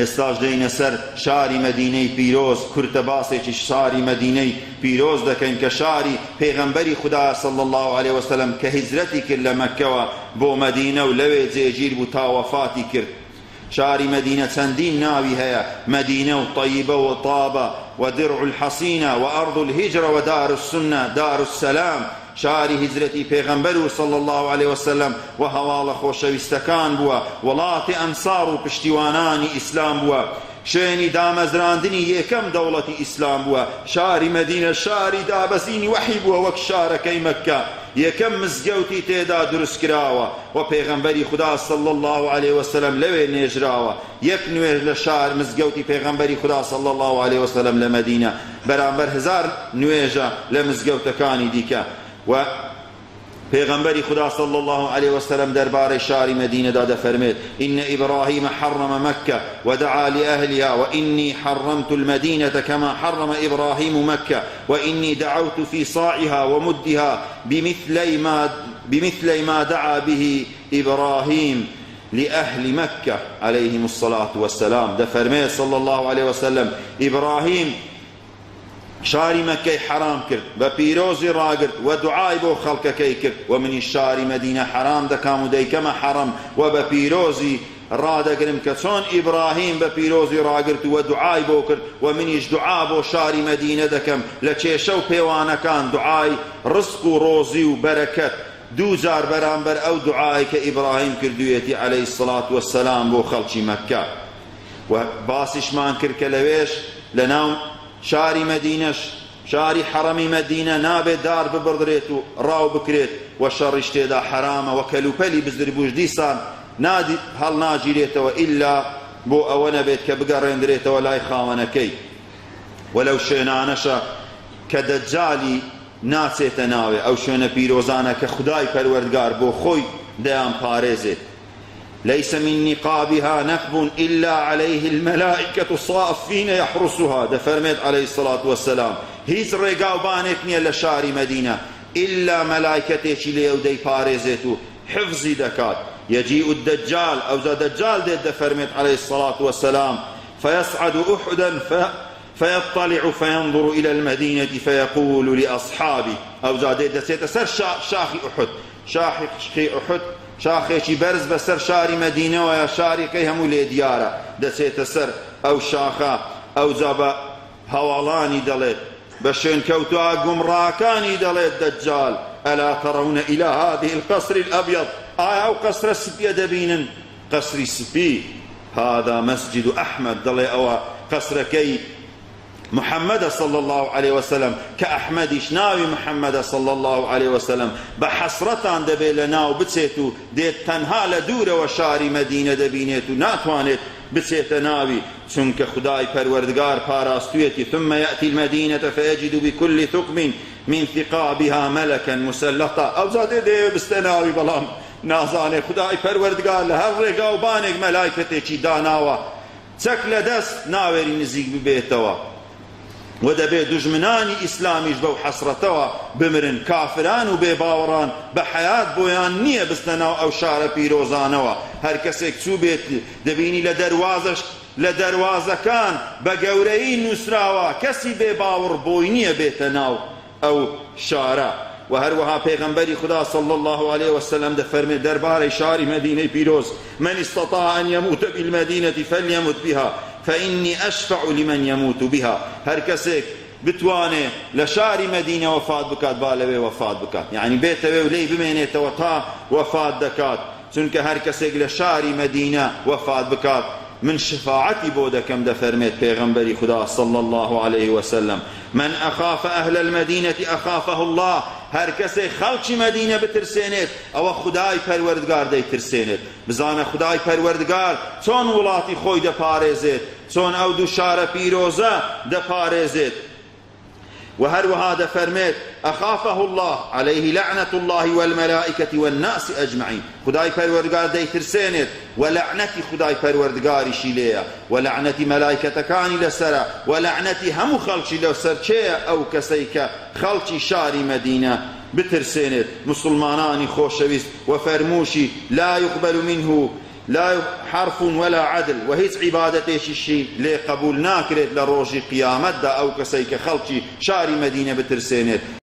ئێستاش دێینە سەر شاری مەدینەی پیرۆز، کورتە باسێکی شاری مەدینەی پیرۆز دەکەین کە شاری پێغەمبەری خودایە صلی اللە علیە وسلم کە هیجرەتی کرد لە مەککەوە بۆ مەدینە و لەوێ جێگیر بوو تا وەفاتی کرد. شاری مەدینە چەندین ناوی هەیە، مەدینە و طیبە و طابە و درع الحصینە و ارض الهجرە و دار السنە دار السلام، شاری هیجرەتی پێغەمبەر و صلی اللە علیە وسلم و هەواڵە خۆشەویستەکان بووە، وڵاتی ئەنساڕ و پشتیوانانی ئیسلام بووە، شوێنی دامەزراندنی یەکەم دەوڵەتی ئیسلام بووە، شاری مەدینە شاری دابەزینی وەحی بووە وەک شارەکەی مەککە یەکەم مزگەوتی تێدا دروستکراوە و پێغەمبەری خودا صلی اللە علیە وسلم لەوێ نێژراوە، یەک نوێژ لە شار مزگەوتی پێغەمبەری خودا صلی اللە علیە وسلم لە مەدینە بەرامبەر هەزار نوێژە لە مزگەوتەکانی دیکە و پێغەمبەری خودا صلی اللە علیە وسلم دەربارەی شاری مەدینەدا دەفەرمێت ان ابراهیم حرم مکە ودعا لأهلها وانی حرمت المدینە کما حرم ابراهیم مکە وانی دعوت فی صاعها ومدها بمثلی ما بمثلی ما دعا به ابراهیم لأهل مکە علیهم الصلاة والسلام دەفەرمێت صلی اللە علیه وسلم ئیبراهیم شاری مەککەی حەرام کرد بە پیرۆزی ڕاگرت و دوعای بۆ خەڵکەکەی کرد و منیش شاری مەدینە حەرام دەکەم و دەیکەمە حەڕەم و بە پیرۆزی ڕادەگرم کە چۆن ئیبراهیم بە پیرۆزی ڕاگرت و دوعای بۆ کرد و منیش دوعا بۆ شاری مەدینە دەکەم لە کێشە و پێوانەکان دوعای ڕزق و ڕۆزی و بەرەکەت دوو جار بەرامبەر ئەو دوعایەی کە ئیبراهیم کردوویەتی علیە الصلوە والسلام بۆ خەڵکی مەککە و باسیشمان کرد کە لەوێش لەناو شاری مەدینەش شاری حەڕەمی مەدینە نابێت دار ببڕدرێت و ڕاو بکرێت و شەڕیش تێدا حەرامە و کەلوپەلی بزربووش دیسان نادی هەڵناگیرێتەوە ئیلا بۆ ئەوە نەبێت کە بگەڕێندرێتەوە لای خاوەنەکەی و لەو شوێنانەشە کە دەجالی ناچێتە ناوێ ئەو شوێنە پیرۆزانە کە خودای پەروەردگار بۆ خۆی دەیانپارێزێت ليس من نقابها نقب إلا عليه الملائكة صافين يحرسها دەفەرمێت عليه الصلاة والسلام هیچ ڕێگاوبانێک نییە لە شاری مەدینە ئیلا مەلایکەتێکی لێیە و دەیپارێزێت و حفزی دەکات يجيء الدجال ئەوجا دەجال دێت دەفەرمێت عليه الصلاة والسلام فيصعد أحدا فیطلع فینظر الی المدینە فیقول لأصحابه ئەوجا دێت دەچێتە سەر شاخی ئوحد، شاخی ئوحد شاخێکی بەرز بەسەر شاری مەدینەوەیە شاریەکەی هەموو لێ دیارە، دەچێتە سەر ئەو شاخە ئەوجا بە هەواڵانی دەڵێت بە شوێنکەوتوە گومڕاکانی دەڵێت دەجال الا ترون الی هذه القصر الابیض ئایا ئەو قەسرە سپیە دەبینن؟ قەسری سپی، هذا مسجد احمد، دەڵێ ئەوە قەسرەکەی محمدە صلی اللە علیە وسلم، کە ئەحمەدیش ناوی محمدە صلی اللە علیە وسلم، بە حەسرەتان دەبێ لە ناو بچێت و دێت تەنها لە دوورەوە شاری مەدینە دەبینێت و ناتوانێت بچێتە ناوی، چونکە خودای پەروەردگار پاراستویەتی، ثم یأتی المدینە فیجد بکل ثقب من ثقابها ملکا مسلطا، ئەوجا دێ دەیەوێ بچتە ناوی بەڵام نازانێ خودای پەروەردگار لە هەر ڕێگا و بانێک مەلایکەتێکی داناوە چەک لە دەست ناوێری نزیک ببێتەوە و دەبێ دوژمنانی ئیسلامیش بەو حەسرەتەوە بمرن کافران و بێباوەڕان بە حەیات بۆیان نییە بچنە ناو ئەو شارە پیرۆزانەوە هەر کەسێک چووبێت دەبینی لە دەروازەش لە دەروازەکان بە گەورەیی نووسراوە کەسی بێباوڕ بۆی نییە بێتە ناو ئەو شارە، وە هەروەها پێغەمبەری خودا صلی اللە علیە وسلم دەفەرمێت دەربارەی شاری مەدینەی پیرۆز، من استطاع ان یموت بالمدینە فلیمت بها فانی اشفع لمن یموت بها، هەر کەسێک بتوانێ لە شاری مەدینە وەفات بکات با لەوێ وەفات بکات، یەعنی بێتەوێ و لێی بمێنێتەوە تا وەفات دەکات، چونکە هەر کەسێک لە شاری مەدینە وەفات بکات من شفاعەتی بۆ دەکەم دەفەرمێت پێغەمبەری خودا صلی اللە علیه وسلم من اخاف اهل المدینە اخافه اللە هەر کەسێک خەڵکی مەدینە بترسێنێت ئەوە خودای پەروەردگار دەیترسێنێت بزانە خودای پەروەردگار چۆن وڵاتی خۆی دەپارێزێت چۆن ئەو دوو شارە پیرۆزە دەپارێزێت وە هەروەها دەفەرمێت، اخافه اللە، علیه لعنة اللە والملائکە والناس اجمعین، خودای پەروەردگار دەیترسێنێت و لەعنەتی خودای پەروەردگاریشی لێیە و لەعنەتی مەلایکەتەکانی لەسەرە و لەعنەتی هەموو خەڵکی لەسەر کێیە ئەو کەسەی کە خەڵکی شاری مەدینە بترسێنێت موسڵمانانی خۆشەویست وە فەرمووشی، لا یقبل منه. لا حرف ولا عدل، وە هیچ عیبادەتێکیشی لێ قەبوول ناکرێت لە ڕۆژی قیامەتدا ئەو کەسەی کە خەڵکی شاری مەدینە بترسێنێت.